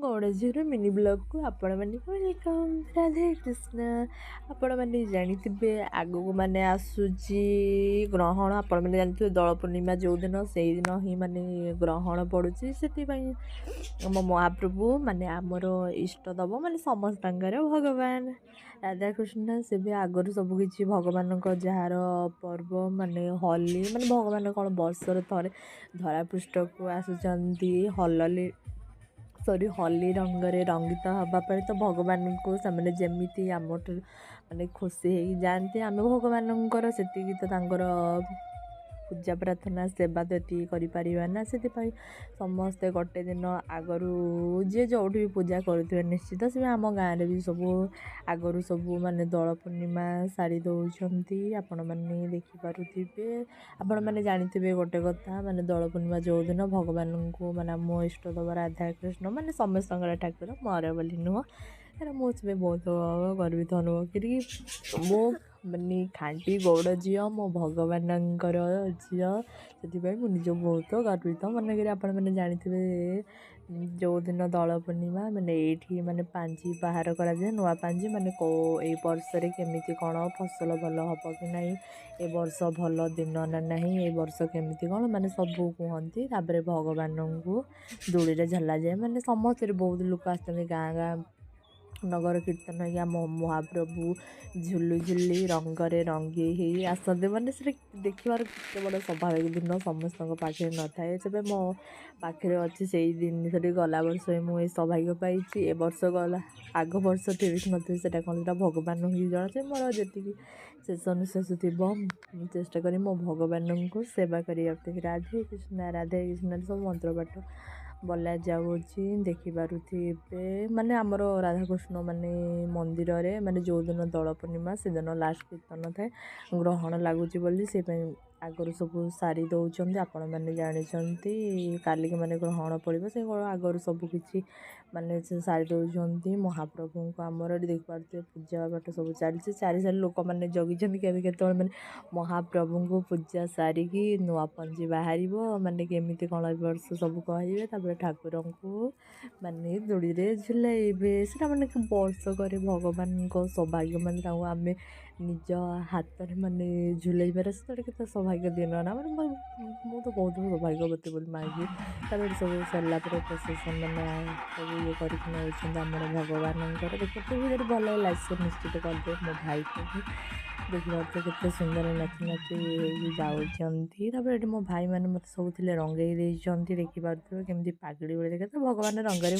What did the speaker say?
ଗଣେଶର mini ବ୍ଲଗ୍କୁ ଆପଣମାନଙ୍କୁ welcome. Radhe Krishna. ଆପଣମାନେ ଜାଣିଥିବେ ଆଗକୁ ମାନେ ଆସୁଛି ଗ୍ରହଣ। ଆପଣମାନେ ଜାଣିଥିବେ ଦୋଳ ପୂର୍ଣ୍ଣିମା ଯେଉଁଦିନ ସେଇଦିନ ହିଁ ମାନେ ଗ୍ରହଣ ପଡ଼ୁଛି। ସେଥିପାଇଁ ଆମ ମହାପ୍ରଭୁ ମାନେ ଆମର ଇଷ୍ଟଦେବ ମାନେ ସମସ୍ତଙ୍କର ଭଗବାନ ରାଧାକୃଷ୍ଣ, ସେ ବି ଆଗରୁ ସବୁକିଛି ଭଗବାନଙ୍କ ଯାହାର ପର୍ବ ମାନେ ହୋଲି, ମାନେ ଭଗବାନ କ'ଣ ବର୍ଷରେ ଥରେ ଧରାପୃଷ୍ଠକୁ ଆସୁଛନ୍ତି ହଲଲି ସରି ହୋଲି ରଙ୍ଗରେ ରଙ୍ଗିତ ହେବା ପାଇଁ। ତ ଭଗବାନଙ୍କୁ ସେମାନେ ଯେମିତି ଆମଠୁ ମାନେ ଖୁସି ହେଇଯାଆନ୍ତି, ଆମେ ଭଗବାନଙ୍କର ସେତିକି ତ ତାଙ୍କର ପୂଜା ପ୍ରାର୍ଥନା ସେବା ତ ଏତିକି କରିପାରିବା ନା। ସେଥିପାଇଁ ସମସ୍ତେ ଗୋଟେ ଦିନ ଆଗରୁ ଯିଏ ଯେଉଁଠି ବି ପୂଜା କରୁଥିବେ ନିଶ୍ଚିତ, ସେ ଆମ ଗାଁରେ ବି ସବୁ ଆଗରୁ ସବୁ ମାନେ ଦୋଳ ପୂର୍ଣ୍ଣିମା ସାରି ଦେଉଛନ୍ତି। ଆପଣମାନେ ଦେଖିପାରୁଥିବେ, ଆପଣମାନେ ଜାଣିଥିବେ ଗୋଟେ କଥା, ମାନେ ଦୋଳ ପୂର୍ଣ୍ଣିମା ଯେଉଁଦିନ ଭଗବାନଙ୍କୁ ମାନେ ଆମ ଇଷ୍ଟଦେବ ରାଧାକୃଷ୍ଣ ମାନେ ସମସ୍ତଙ୍କର ଠାକୁର, ମୋର ବୋଲି ନୁହଁ। କାରଣ ମୁଁ ସେଥିପାଇଁ ବହୁତ ଗର୍ବିତ ଅନୁଭବ କରିକି ମୁଁ ମାନେ ଖାଣ୍ଟି ଗଉଡ଼ ଝିଅ, ମୋ ଭଗବାନଙ୍କର ଝିଅ। ସେଥିପାଇଁ ମୁଁ ନିଜକୁ ବହୁତ ଗର୍ବିତ ମନେକରି। ଆପଣମାନେ ଜାଣିଥିବେ ଯେଉଁଦିନ ଦୋଳ ପୂର୍ଣ୍ଣିମା ମାନେ ଏଇଠି ମାନେ ପାଞ୍ଜି ବାହାର କରାଯାଏ, ନୂଆ ପାଞ୍ଜି, ମାନେ କେଉଁ ଏଇ ବର୍ଷରେ କେମିତି କ'ଣ ଫସଲ ଭଲ ହେବ କି ନାହିଁ, ଏ ବର୍ଷ ଭଲ ଦିନ ନା ନାହିଁ, ଏ ବର୍ଷ କେମିତି କ'ଣ ମାନେ ସବୁ କୁହନ୍ତି। ତାପରେ ଭଗବାନଙ୍କୁ ଦୋଳିରେ ଝୁଲାଯାଏ। ମାନେ ସମସ୍ତେ ବହୁତ ଲୋକ ଆସିଛନ୍ତି, ଗାଁ ଗାଁ ନଗର କୀର୍ତ୍ତନ ହେଇକି ଆମ ମହାପ୍ରଭୁ ଝୁଲି ଝୁଲି ରଙ୍ଗରେ ରଙ୍ଗେଇ ହେଇ ଆସନ୍ତି। ମାନେ ସେଟା ଦେଖିବାର କେତେ ବଡ଼ ସୌଭାଗ୍ୟ ଦିନ ସମସ୍ତଙ୍କ ପାଖରେ ନଥାଏ। ସେବେ ମୋ ପାଖରେ ଅଛି ସେଇ ଜିନିଷଟି। ଗଲା ବର୍ଷ ବି ମୁଁ ଏଇ ସୌଭାଗ୍ୟ ପାଇଛି। ଏ ବର୍ଷ ଗଲା, ଆଗ ବର୍ଷ ଥିବି କି ନଥିବି ସେଟା କ'ଣ ସେଟା ଭଗବାନଙ୍କୁ ହିଁ ଜଣା। ସେ ମୋର ଯେତିକି ଶେଷ ନିଶ୍ୱାସ ଥିବ, ମୁଁ ଚେଷ୍ଟା କରିବି ମୋ ଭଗବାନଙ୍କୁ ସେବା କରିବା ପାଇଁ। ରାଧେ କୃଷ୍ଣ ରାଧେ କୃଷ୍ଣ ସବୁ ମନ୍ତ୍ରପାଠ ବୋଲା ଯାଉଛି, ଦେଖିପାରୁଥିବେ। ମାନେ ଆମର ରାଧାକୃଷ୍ଣ ମାନେ ମନ୍ଦିରରେ ମାନେ ଯେଉଁଦିନ ଦୋଳ ପୂର୍ଣ୍ଣିମା ସେଦିନ ଲାଷ୍ଟ କୀର୍ତ୍ତନ ଥାଏ। ଗ୍ରହଣ ଲାଗୁଛି ବୋଲି ସେଇ ପାଇଁ ଆଗରୁ ସବୁ ସାରି ଦେଉଛନ୍ତି। ଆପଣମାନେ ଜାଣିଛନ୍ତି କାଲିକି ମାନେ ଗ୍ରହଣ ପଡ଼ିବ, ସେ ଆଗରୁ ସବୁ କିଛି ମାନେ ସେ ସାରି ଦେଉଛନ୍ତି ମହାପ୍ରଭୁଙ୍କୁ। ଆମର ଏଠି ଦେଖିପାରୁଥିବେ ପୂଜା ପାଠ ସବୁ ଚାଲିଛି। ଚାରି ଚାରି ଲୋକମାନେ ଜଗିଛନ୍ତି କେବେ କେତେବେଳେ ମାନେ ମହାପ୍ରଭୁଙ୍କୁ ପୂଜା ସାରିକି ନୂଆ ପଞ୍ଜି ବାହାରିବ, ମାନେ କେମିତି କ'ଣ ଏ ବର୍ଷ ସବୁ କହିବେ। ତାପରେ ଠାକୁରଙ୍କୁ ମାନେ ଦୋଳିରେ ଝୁଲାଇବେ। ସେଇଟା ମାନେ ବର୍ଷକରେ ଭଗବାନଙ୍କ ସୌଭାଗ୍ୟ, ମାନେ ତାଙ୍କୁ ଆମେ ନିଜ ହାତରେ ମାନେ ଝୁଲାଇବାର ସେଟା କେତେ ସୌଭାଗ୍ୟ ଦିନ ନା। ମାନେ ମୁଁ ତ ବହୁତ ସୌଭାଗ୍ୟବତୀ ବୋଲି ମାଗି। ତାପରେ ଏଠି ସବୁ ସରିଲା ପରେ ପ୍ରସେସନ୍ ମାନେ ସବୁ ଇଏ କରିକି ନେଉଛନ୍ତି ଆମର ଭଗବାନଙ୍କର। ଦେଖିପାରୁଥିବେ, ଭିଡ଼ିଓଟି ଭଲ ଲାଗେ ଲାଇକ୍ ସେୟାର ନିଶ୍ଚିତ କରିଦେବେ ମୋ ଭାଇ ପାଇଁ। ଦେଖିପାରୁଥିବେ କେତେ ସୁନ୍ଦର ନାଚି ନାଚି ହେଇକି ଯାଉଛନ୍ତି। ତାପରେ ଏଠି ମୋ ଭାଇମାନେ ମୋତେ ସବୁ ଥିଲେ ରଙ୍ଗେଇ ଦେଇଛନ୍ତି। ଦେଖିପାରୁଥିବେ କେମିତି ପାଗଳି ଭଳି ଦେଖା, ଭଗବାନ ରଙ୍ଗରେ